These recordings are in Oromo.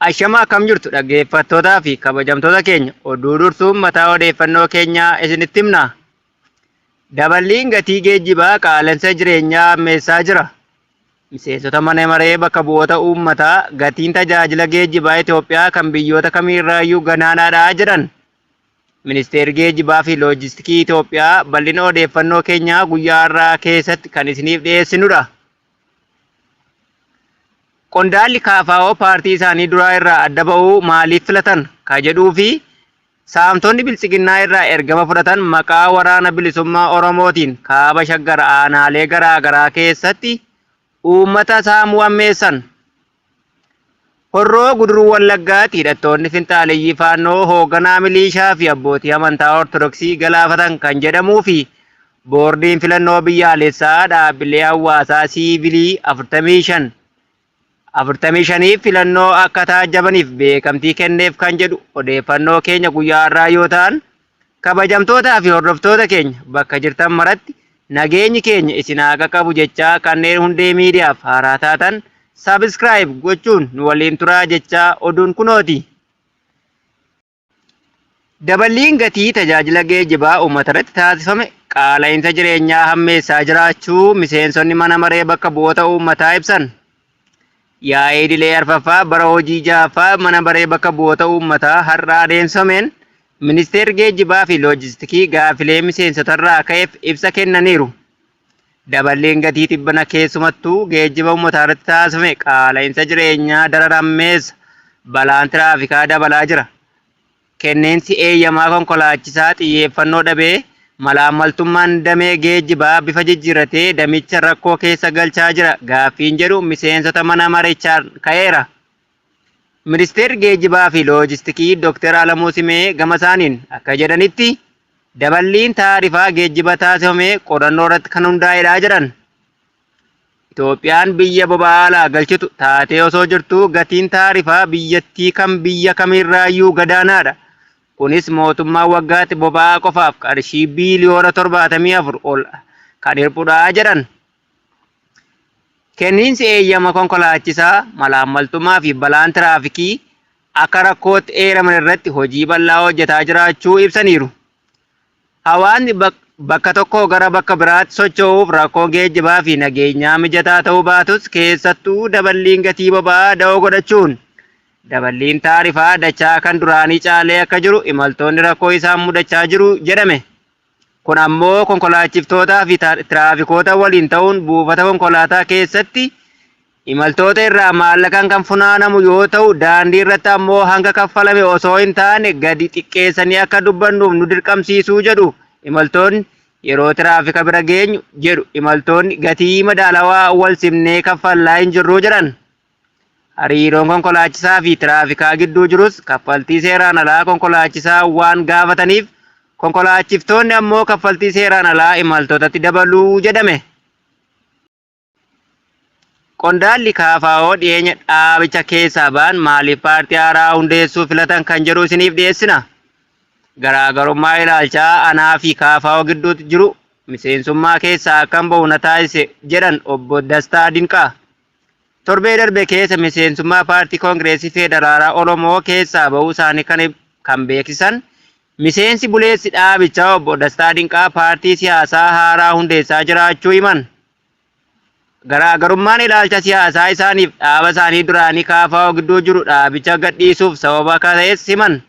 Ashama akkam jirtu dhaggeeffattootaa fi kabajamtoota keenya oduu dursuun mataa odeeffannoo keenyaa isinitti himna. Daballiin gatii geejjibaa qaala'insa jireenyaa hammeessaa jira. Miseensota mana maree bakka bu'oota uummataa gatiin tajaajila geejjibaa Itoophiyaa kan biyyoota kamiirraayyuu ganaanaadha jedhan. Ministeerri Geejjibaa fi Loojistikii Itoophiyaa bal'ina odeeffannoo keenyaa guyyaa har'aa keessatti kan isiniif dhiyeessinudha. Qondaalli KFO paartii isaanii duraa irraa adda ba'uu maaliif filatan ka jedhuu fi saamtonni Biltsiginnaa irraa ergama fudhatan maqaa Waraana Bilisummaa Oromootiin Kaaba Shaggar aanaalee garaa garaa keessatti uummata saamuu hammeessan. Horroo Guduruu Wallaggaatti hidhattoonni finxaaleyyii Faannoo hoogganaa miliishaa fi abbootii amantaa Ortodoksii galaafatan kan jedhamuu fi Boordiin Filannoo Biyyaalessaa dhaabbilee hawaasaa siivilii 45 45f filannoo akka taajjabaniif beekamtii kenneef kan jedhu odeeffannoo keenya guyyaa har'aa yoo ta'an, kabajamtootaa fi hordoftoota keenya bakka jirtan maratti nageenyi keenya isin haa qaqqabu jechaa kanneen Hundee Miidiyaaf haaraa taatan subscribe gochuun nu waliin turaa jechaa oduun kunooti. Daballiin gatii tajaajila geejjibaa uummatarratti taasifame qaala'insa jireenyaa hammeessaa jiraachuu miseensonni mana maree bakka bu'oota uummataa ibsan. Yaa'ii idilee arfaffaa bara hojii ja'affaa mana maree bakka bu'oota uummataa har'a adeemsifameen ministeerri geejjibaa fi loojistikii gaaffilee miseensotarraa ka'eef ibsa kennaniiru. Daballiin gatii tibbana keessumattuu geejjiba uummataarratti taasifame qaala'insa jireenyaa daran hammeessa, balaan tiraafikaa dabalaa jira. Kenniinsi eeyyamaa konkolaachisaa xiyyeeffannoo dhabee malaammaltummaan damee geejjibaa bifa jijjiirratee damicha rakkoo keessa galchaa jira gaaffiin jedhu miseensota mana marichaan ka'eera. Ministeerri Geejjibaa fi Loojistikii Dooktar Alamuu Simee gamasaaniin akka jedhanitti, daballiin taarifaa geejjiba taasifame qorannoo irratti kan hundaa'edha jedhan. Itoophiyaan biyya boba'aa alaa galchitu taatee osoo jirtuu gatiin taarifaa biyyattii kan biyya kamiirraayyuu gadaanaadha. Kunis mootummaan waggaatti boba'aa qofaaf qarshii biiliyoona 74 ol kan hirphudha jedhan. Kenniinsi eeyyama konkolaachisaa, malaammaltummaa fi balaan tiraafikii akka rakkootti eeraman irratti hojii bal'aa hojjetaa jiraachuu ibsaniiru. Hawaasni bakka tokkoo gara bakka biraatti socho'uuf rakkoon geejjibaa fi nageenyaa mijataa ta'uu baatus keessattuu daballiin gatii boba'aa da'oo godhachuun daballiin taarifaa dachaa kan duraanii caalee akka jiru imaltoonni rakkoo isaan mudachaa jiru jedhame. Kun ammoo konkolaachiftootaa fi tiraafikoota waliin ta'uun buufata konkolaataa keessatti imaltoota irraa maallaqaan kan funaanamu yoo ta'u, daandii irratti ammoo hanga kaffalame osoo hin taane gadi xiqqeessanii akka dubbannuuf nu dirqamsiisuu jedhu imaltoonni. Yeroo tiraafika bira geenyu jedhu imaltoonni gatii madaalawaa wal simnee kaffallaa hin jirru jedhan. Hariiroon konkolaachisaa fi tiraafikaa gidduu jirus kaffaltii seeraan alaa konkolaachisaa waan gaafataniif konkolaachiftoonni ammoo kaffaltii seeraan alaa imaltootatti dabaluu jedhame. Qondaalli KFO dhiyeenya dhaabicha keessaa ba'an maaliif paartii haaraa hundeessuu filatan kan jedhu isiniif dhiyeessina. Garaagarummaa ilaalchaa anaa fi KFO gidduutti jiru miseensummaa keessaa akkan bahu na taasise jedhan obbo Dastaa Dinqaa. Torbee darbe keessa miseensummaa Paartii Koongireesii Feederaalaa Oromoo keessaa ba'uu isaanii kan kan beeksisan miseensi buleessi dhaabichaa obbo Dastaa Dinqaa paartii siyaasaa haaraa hundeessaa jiraachuu himan. Garaagarummaan ilaalcha siyaasaa isaaniif dhaaba isaanii duraanii KFO gidduu jiru dhaabicha gadhiisuuf sababa akka ta'es himan.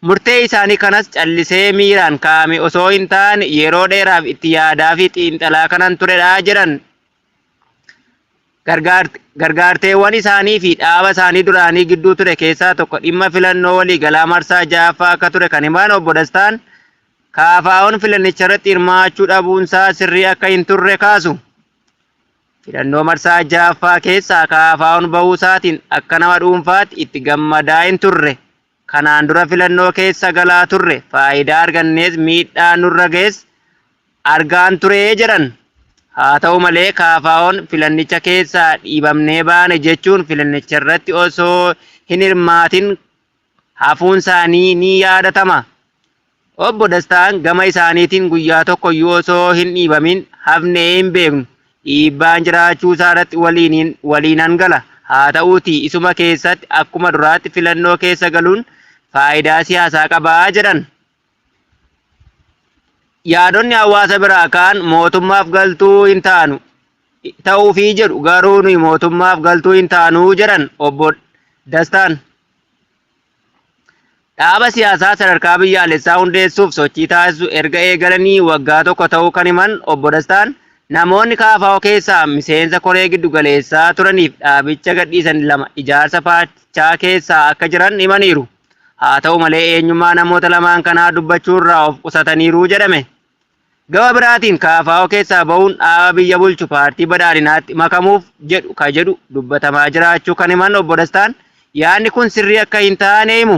Murtee isaanii kanas callisee miiraan kaa'ame osoo hin taane yeroo dheeraaf itti yaadaa fi xiinxalaa kanan turedha jedhan. Gargaarteewwan isaanii fi dhaaba isaanii duraanii gidduu ture keessaa tokko dhimma filannoo waliigalaa marsaa ja'affaa akka ture kan himan Obbo Dastaan, KFO'n filannicharratti hirmaachuu dhabuunsaa sirrii akka hin turre kaasu. Filannoo marsaa ja'affaa keessaa KFO'n bahuusaatiin akka nama dhuunfaatti itti gammadaa hin turre. Kanaan dura filannoo keessa galaa turre, faayidaa argannees miidhaa nurra gahes argaan ture jedhan. Haa ta'u malee KFO'n filannicha keessaa dhiibamnee baane jechuun filannicharratti osoo hin hirmaatin hafuunsaanii ni yaadatama. Obbo Dastaan gama isaaniitiin guyyaa tokkoyyuu osoo hin dhiibamin hafnee hin beeknu. Dhiibbaan jiraachuusaarratti waliinan gala. Haa ta'uutii isuma keessatti akkuma duraatti filannoo keessa galuun faayidaa siyaasaa qaba jedhan. Yaadonni hawaasa biraa ka'an mootummaaf galtuu hin taanu ta'uufii jedhu garuu nuyi mootummaaf galtuu hin taanu jedhan Obbo Dastaan. Dhaaba siyaasaa sadarkaa biyyaalessaa hundeessuuf sochii taasisu erga eegalanii waggaa tokko ta'uu kan himan Obbo Dastaan, namoonni KFO keessaa miseensa koree giddugaleessaa turaniif dhaabicha gadhiisan lama ijaarsa paartichaa keessaa akka jiran himaniiru. Haa ta'u malee eenyummaa namoota lamaan kanaa dubbachuurraa of qusataniiru jedhame. Gama biraatiin KFO keessaa ba'uun dhaaba biyya bulchu paartii badhaadhinaatti makamuuf jedhu ka jedhu dubbatamaa jiraachuu kan himan Obbo Dastaan yaadni kun sirrii akka hin taane himu.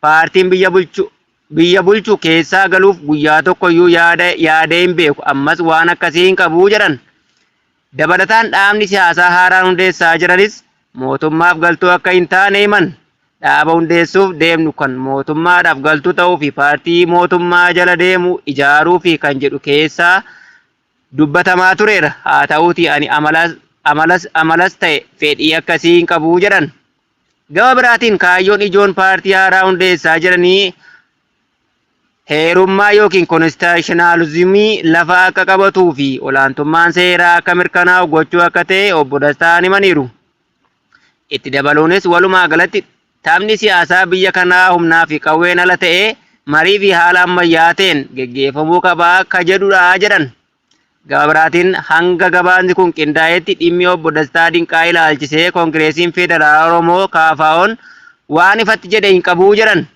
Paartiin biyya bulchu biyya bulchu keessaa galuuf guyyaa tokkoyyuu yaada yaadee hin beeku ammas waan akkasii hin qabu jedhan. Dabalataan dhaabni siyaasaa haaraan hundeessaa jiranis mootummaaf galtuu akka hin taane himan. Dhaaba hundeessuuf deemnu kan mootummaadhaaf galtuu ta'uu fi paartii mootummaa jala deemu ijaaruu fi kan jedhu keessaa dubbatamaa tureera. Haa ta'uutii ani amalas, amalas, amalas ta'e fedhii akkasii hin qabu jedhan. Gama biraatiin kaayyoon ijoon paartii haaraa hundeessaa jiranii heerummaa yookiin konistitiyushinaalizimii lafa akka qabatuu fi olaantummaan seeraa akka mirkanaa'u gochuu akka ta'e Obbo Dastaan himaniiru. Itti dabaluunis walumaa galatti taphni siyaasaa biyya kanaa humnaa fi qawween ala ta'ee marii fi haala ammayyaa ta'een geggeeffamuu qaba ka jedhudha jedhan. Gama biraatiin hanga gabaasni kun qindaa'etti dhimmi Obbo Dastaa Dinqaa ilaalchisee Koongireesiin Federaalaa Oromoo KFO'n waan ifatti jedhe hin qabu jedhan.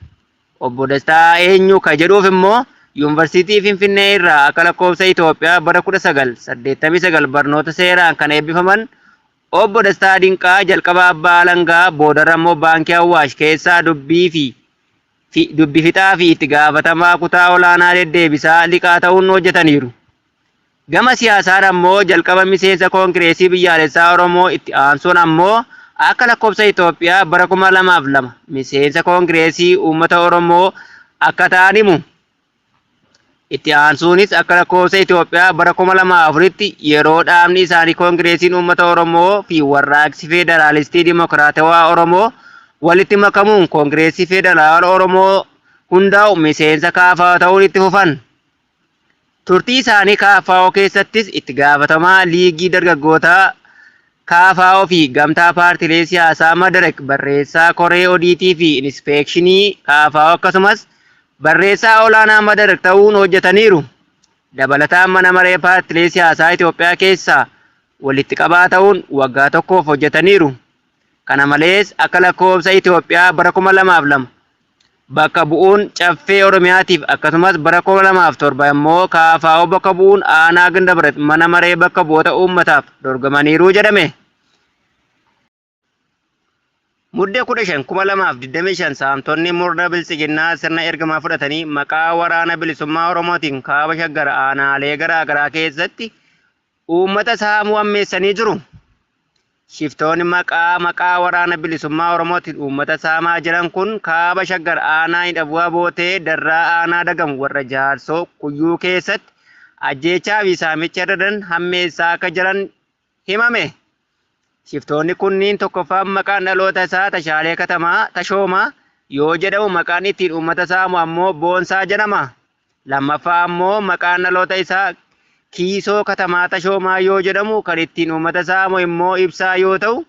Obbo Dastaa eenyu ka jedhuuf immoo Yuunivarsiitii Finfinnee irraa akka lakkoofsa Itoophiyaa bara 1989 barnoota seeraan kan eebbifaman Obbo Dastaa Dinqaa jalqaba abbaa alangaa boodarra immoo Baankii Awwaash keessaa dubbii fi dubbi fixaa fi itti gaafatamaa kutaa olaanaa deddeebisaa liqaa ta'uun hojjetaniiru. Gama siyaasaan ammoo jalqaba miseensa Koongireesii Biyyaalessaa Oromoo itti aansuun ammoo akka lakkoofsa Itoophiyaa bara 2002 miseensa Koongireesii Uummata Oromoo akka ta'an himu. Itti aansuunis akka lakkoofsa Itoophiyaa bara 2004tti yeroo dhaabni isaanii Koongireesiin Uummata Oromoo fi Warraaqsi Federaalistii Dimokiraatawaa Oromoo walitti makamuun Koongireesii Federaalawaa Oromoo hundaa'u miseensa KFO ta'uun itti fufan. Turtii isaanii KFO keessattis itti gaafatamaa Liigii Dargaggootaa KFO fi Gamtaa Paartilee Siyaasaa Madarek, barreessaa Koree Odiitii fi Inispeekshinii KFO akkasumas barreessaa olaanaa Madarek ta'uun hojjetaniiru. Dabalataan Mana Maree Paartilee Siyaasaa Itoophiyaa keessaa walitti qabaa ta'uun waggaa tokkoof hojjetaniiru. Kana malees akka lakkoofsa Itoophiyaa bara 2002 bakka bu'uun Caffee Oromiyaatiif akkasumas bara 2007 immoo KFO bakka bu'uun aanaa Gindabret mana maree bakka bu'oota uummataaf dorgomaniiru jedhame. Mudde 15, 2025 saamtonni murna biltsiginnaa sirna ergamaa fudhatanii maqaa waraana bilisummaa Oromootiin kaaba Shaggar aanaalee garaa garaa keessatti uummata saamuu hammeessanii jiru. Shiftoonni maqaa maqaa waraana bilisummaa Oromootiin uummata saamaa jiran kun kaaba Shaggar aanaa Hidhabu'aa Bootee Darraa aanaa Dagam warra Jaarsoo Kuyyuu keessatti ajjeechaa fi saamicha irra hammeessaa akka jiran himame. Shiftoonni kunniin tokkoffaan maqaan dhaloota isaa Tashaalee Katamaa Tashoomaa yoo jedhamu maqaan ittiin uummata saamu ammoo Boonsaa jedhama. Lammaffaa ammoo maqaan dhaloota isaa Kiisoo Katamaa Tashoomaa yoo jedhamu kan ittiin uummata saamu immoo Ibsaa yoo ta'u,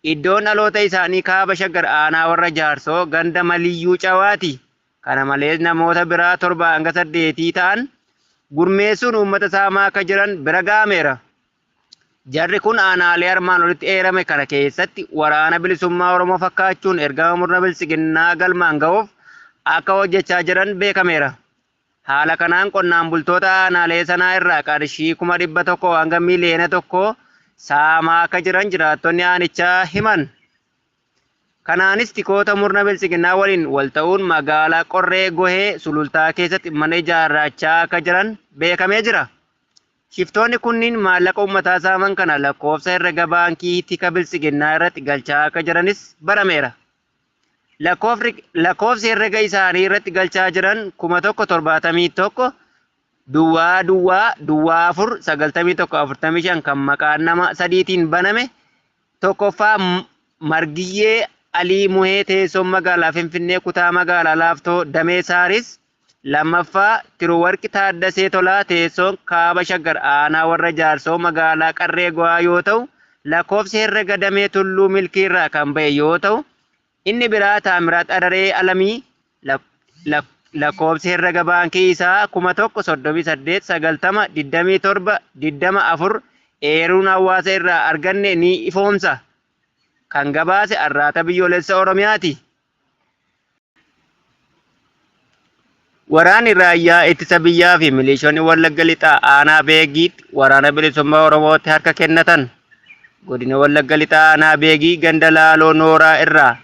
iddoon dhaloota isaanii kaaba Shaggar aanaa warra Jaarsoo ganda Maliyyuu Cawaati. Kana malees namoota biraa 7 hanga 8 ta'an gurmeessuun uummata saamaa akka jiran bira ga'ameera. Jarri kun aanaalee armaan olitti eerame kana keessatti waraana bilisummaa Oromoo fakkaachuun ergama murna biltsiginnaa galmaan ga'uuf akka hojjechaa jiran beekameera. Haala kanaan qonnaan bultoota aanaalee sanaa irraa qarshii 100,000 hanga 1,000,000 saamaa akka jiran jiraattonni aanichaa himan. Kanaanis tikoota murna biltsiginnaa waliin wal ta'uun magaalaa Qorree Gohee Sulultaa keessatti mana ijaarrachaa akka jiran beekamee jira. Shiftoonni kunniin maallaqa uummataa saaman kana lakkoofsa herrega baankii tika biltsiginnaa irratti galchaa akka jiranis barameera. Lakkoofsi herrega isaanii irratti galchaa jiran 1071 duwwaa duwwaa duwwaa 4 91 45 kan maqaan nama sadiitiin baname tokkoffaa Margiyyee Alii Muhee teessoon magaalaa Finfinnee kutaa magaalaa Laaftoo Damee Saaris, lammaffaa Tiruwarqi Taaddasee Tolaa teessoon Kaaba Shaggar aanaa Warra Jaarsoo magaalaa Qarree Go'aa yoo ta'u, lakkoofsi herrega Damee Tulluu Milkii irraa kan ba'e yoo ta'u, inni biraa Taamiraat Adaree Alamii lakkoofsi herrega baankii isaa 1000 38 90 27 24 eeruun hawaasa irraa arganne ni ifoomsa. Kan gabaase Arraata Biyyoolessa Oromiyaati. Waraanni raayyaa ittisa biyyaa fi milishoonni Wallagga Lixaa aanaa Beegiitti waraana bilisummaa Oromootti harka kennatan. Godina Wallagga Lixaa aanaa Beegii ganda Laaloo Nooraa irraa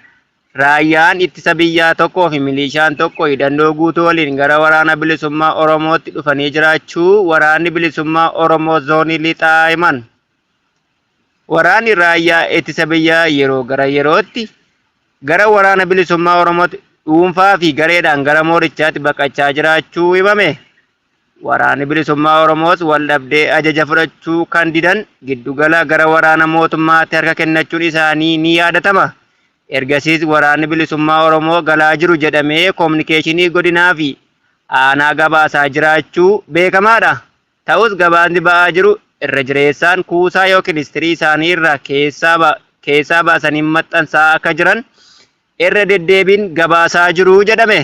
raayyaan ittisa biyyaa tokkoo fi milishaan tokko hidhannoo guutuu waliin gara waraana bilisummaa Oromootti dhufanii jiraachuu waraanni bilisummaa Oromoo zoonii Lixaa himan. Waraanni raayyaa ittisa biyyaa yeroo gara yerootti gara waraana bilisummaa Oromootti dhuunfaa fi gareedhaan gara moorichaatti baqachaa jiraachuu himame. Waraanni bilisummaa Oromoos wal dhabdee ajaja fudhachuu kan didan giddugala gara waraana mootummaatti harka kennachuun isaanii ni yaadatama. Ergasiis waraanni bilisummaa Oromoo galaa jiru jedhamee koominikeeshinii godinaa fi aanaa gabaasaa jiraachuu beekamaadha. Ta'us gabaasni ba'aa jiru irra jireessaan kuusaa yookiin istirii isaanii irraa keessaa baasanii maxxansaa akka jiran irra deddeebiin gabaasaa jiru jedhame.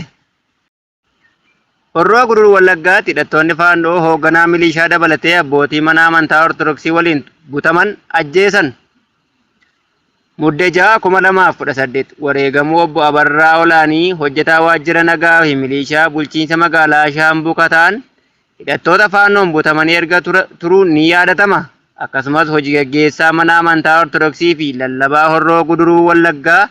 Horroo Guduruu Wallaggaatti hidhattoonni Faannoo hoogganaa milishaa dabalatee abbootii mana amantaa Ortodoksii waliin butaman ajjeesan. Mudde 6, 2018 wareegamuu obbo Abarraa Olaanii hojjetaa waajjira nagaa fi milishaa bulchiinsa magaalaa Shaambuu ta'an hidhattoota Faannoon butamanii erga turuun ni yaadatama. Akkasumas hojii gaggeessaa mana amantaa Ortodoksii fi lallabaa Horroo Guduruu Wallaggaa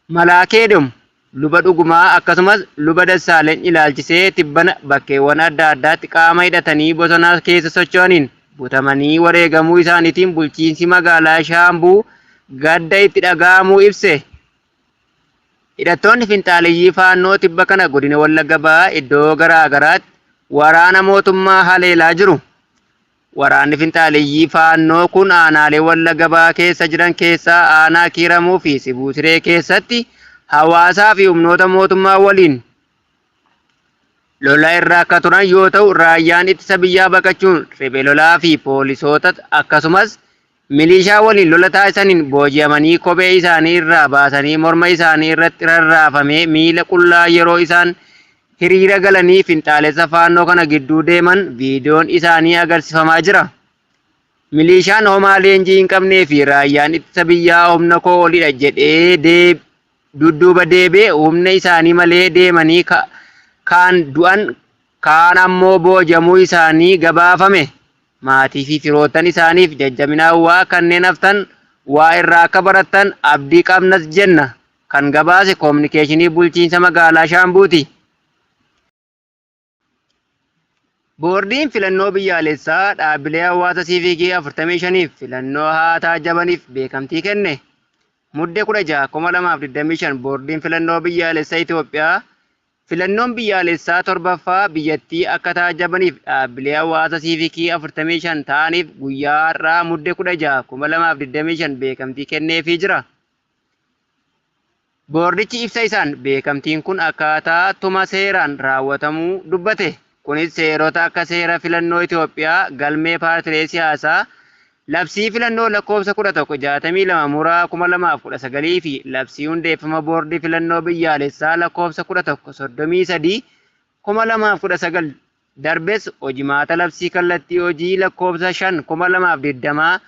Malaakee Dom Luba Dhugumaa akkasumas Luba Dassaaleny ilaalchisee tibbana bakkeewwan adda addaatti qaama hidhatanii bosona keessa socho'aniin butamanii wareegamuu isaaniitiin bulchiinsi magaalaa Shaambuu gadda itti dhaga'amuu ibse. Hidhattoonni finxaaleyyii Faannoo tibba kana godina Wallagga Bahaa iddoo garaa garaatti waraana mootummaa haleelaa jiru. Waraanni finxaaleyyii Faannoo kun aanaalee Wallagga Bahaa keessa jiran keessaa aanaa Kiiramuu fi Sibuu Siree keessatti hawaasaa fi humnoota mootummaa waliin lola irra akka turan yoo ta'u, raayyaan ittisa biyyaa baqachuun riphee lolaa fi poolisoota akkasumas milishaa waliin lola taasisaniin booji'amanii kophee isaanii irraa baasanii morma isaanii irratti rarraafamee miila qullaa yeroo isaan hiriira galanii finxaalessa Faannoo kana gidduu deeman viidiyoon isaanii agarsiifamaa jira. Milishaan homaa leenjii hin qabnee fi raayyaan ittisa biyyaa humna koo olidha jedhee dudduuba deebi'e humna isaanii malee deemanii kaan du'an kaan ammoo booji'amuu isaanii gabaafame. Maatii fi firoottan isaaniif jajjabina hawwaa kanneen haftan waa irraa akka barattan abdii qabnas jenna. Kan gabaase koominikeeshinii bulchiinsa magaalaa Shaambuuti. Boordiin filannoo biyyaalessaa dhaabbilee hawaasa siivikii 45f filannoo haa taajjabaniif beekamtii kenne. Mudde 16, 2025 Boordiin filannoo biyyaalessaa Itoophiyaa filannoon biyyaalessaa torbaffaa biyyattii akka taajjabaniif dhaabbilee hawaasa siivikii 45 ta'aniif guyyaa har'aa Mudde 16, 2025 beekamtii kenneefii jira. Boordichi ibsa isaan beekamtiin kun akkaataa tuma seeraan raawwatamuu dubbate. Kunis seerota akka seera filannoo Itoophiyaa, galmee paartilee siyaasaa, labsii filannoo lakkoofsa 1162 muraa 2019 fi labsii hundeeffama boordii filannoo biyyaalessaa lakkoofsa 1133 2019 darbes hojimaata labsii kallattii hojii lakkoofsa 5 2020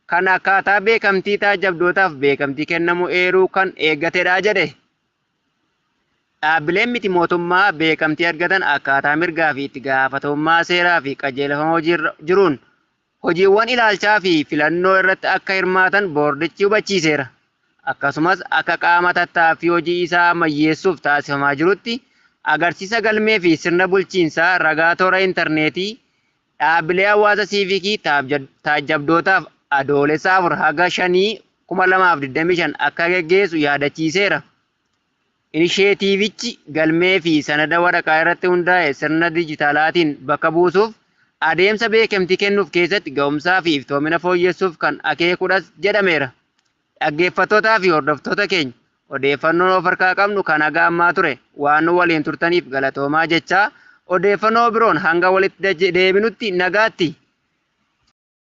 kan akkaataa beekamtii taajjabdootaaf beekamtii kennamu eeruu kan eeggatedha jedhe. Dhaabbileen miti mootummaa beekamtii argatan akkaataa mirgaa fi itti gaafatamummaa seeraa fi qajeelfama hojii jiruun hojiiwwan ilaalchaa fi filannoo irratti akka hirmaatan boordichi hubachiiseera. Akkasumas akka qaama tattaaffii hojii isaa ammayyeessuuf taasifamaa jirutti agarsiisa galmee fi sirna bulchiinsaa ragaa toora intarneetii dhaabbilee hawaasa siivikii taajjabdootaaf Adoolessa 4 haga 5 2025 akka geggeessu yaadachiiseera. Inisheetiivichi galmee fi sanada waraqaa irratti hundaa'e sirna dijitaalaatiin bakka buusuuf adeemsa beekamtii kennuuf keessatti ga'umsaa fi iftoomina fooyyessuuf kan akeekudhas jedhameera. Dhaggeeffattootaa fi hordoftoota keenya, odeeffannoon of harkaa qabnu kan haga ammaa ture. Waan nu waliin turtaniif galatoomaa jechaa, odeeffannoo biroon hanga walitti deebinutti nagaatti.